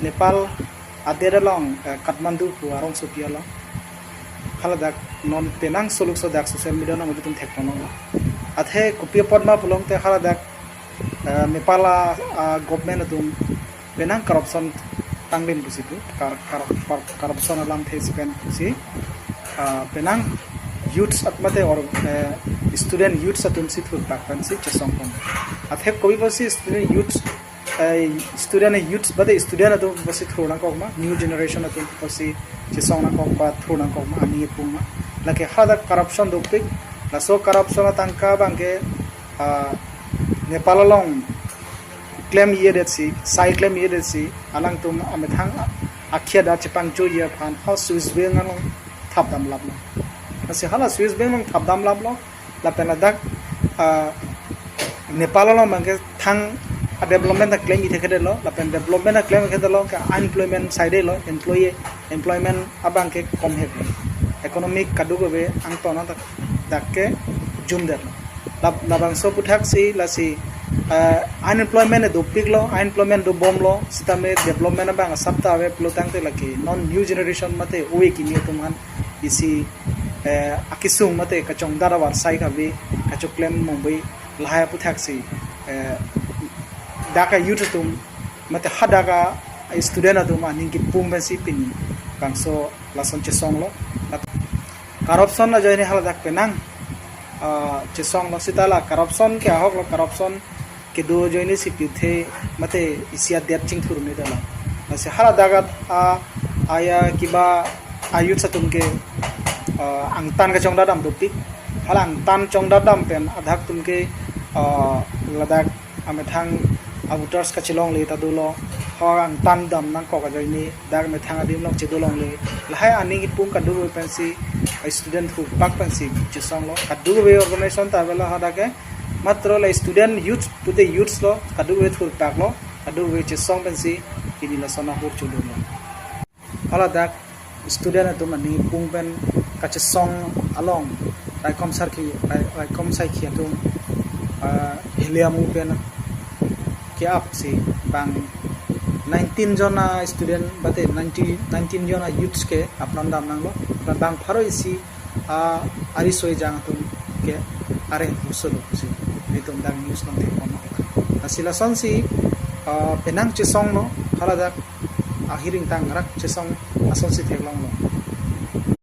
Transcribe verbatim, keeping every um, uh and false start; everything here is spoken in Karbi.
Nepal adet along, eh, Kathmandu pu arongsopi along haladak non penang soluk so dak social media along ilitum thekponlonglo. Athe kopi apot ma pulote haladak, eh, Nepal a, a government atum penang corruption tanglim pusi pu, kar, kar, kar, corruption alamthe si pen pusi, ah, penang youths at mate or, eh, student youths atum si thurpak pensi chesongpon. Athe kopi pusi student youths, eh, student youths, mate student atum pusi thur nangkok ma, new generation atum pusi chesong nangkok ma, thur nangkok ma, ani pung ma. Lake haladak corruption dopik, laso corruption atangka abangke, ah, Nepal along klem-iye detsi, sai klem-iye detsi, alangtum amethang akhia da chepangchoji aphan ha Swiss bank along thapdamlaplo. Lasi hala Swiss bank along thapdamlaplo, lapen ladak, ah, Nepal along abangke thang a development ta klem-i thekthedetlo, lapen development ta klem-i thekthedetlo, ke unemployment side lo, employee, employment abangke kom hek. Economic kadokave angton adak, dak ke jumdetlo. Lab-, labangso aputhaksi lasi, eh, unemployment dopiklo, unemployment dobomlo, sitame development abang asap ta ave pulotangte lake non new generation mate ove kimi atum aphan isi, eh, akesung mate kachongdat avarsai kave, kachoklem mumbai lahai aputhaksi, eh, dak a youth atum mate hadak a student atum aning kipung pensi pini bangso lason chesonglo. Corruption ajoine haladak penang, ah, chesonglo, seta la corruption ke ahoklo, corruption kedo ajoine si pithe mate isi adet chingthur-un-edetlo. Lasi haladak a, a, aya kiba a youth atum ke, ah, angtan kachongdadam dopik. Hala angtan chongdadam pen adak atum ke, ah, ladak amethang a voters kachelongle ta dolo, ha angtan dam nangkok ajoine dak methang adim along chedolongle, lahai aning ipung kadokave pensi, a student thurpak pensi chesonglo, kadokave organization ta avelo hadak ke, matro la student youth pute youths lo, kadokave thurpaklo, kadokave chesong pensi pini lason ahur chodunlo. Haladak student atum aning ipung pen kachesong along raikom sarki, rai-, raikom saikhi atum, ah, heliamu pen ke-ap si bang nineteen jon a student mate nineteen, nineteen jon a youths ke apran dam nanglo, bang pharo isi, ah, ari soi jang atum ke areng pusolo si itum dak news along thekponlo. Lasi lasonsi, ah, penang chesonglo, haladak ahir ingtang rak chesong asonsi theklonglo.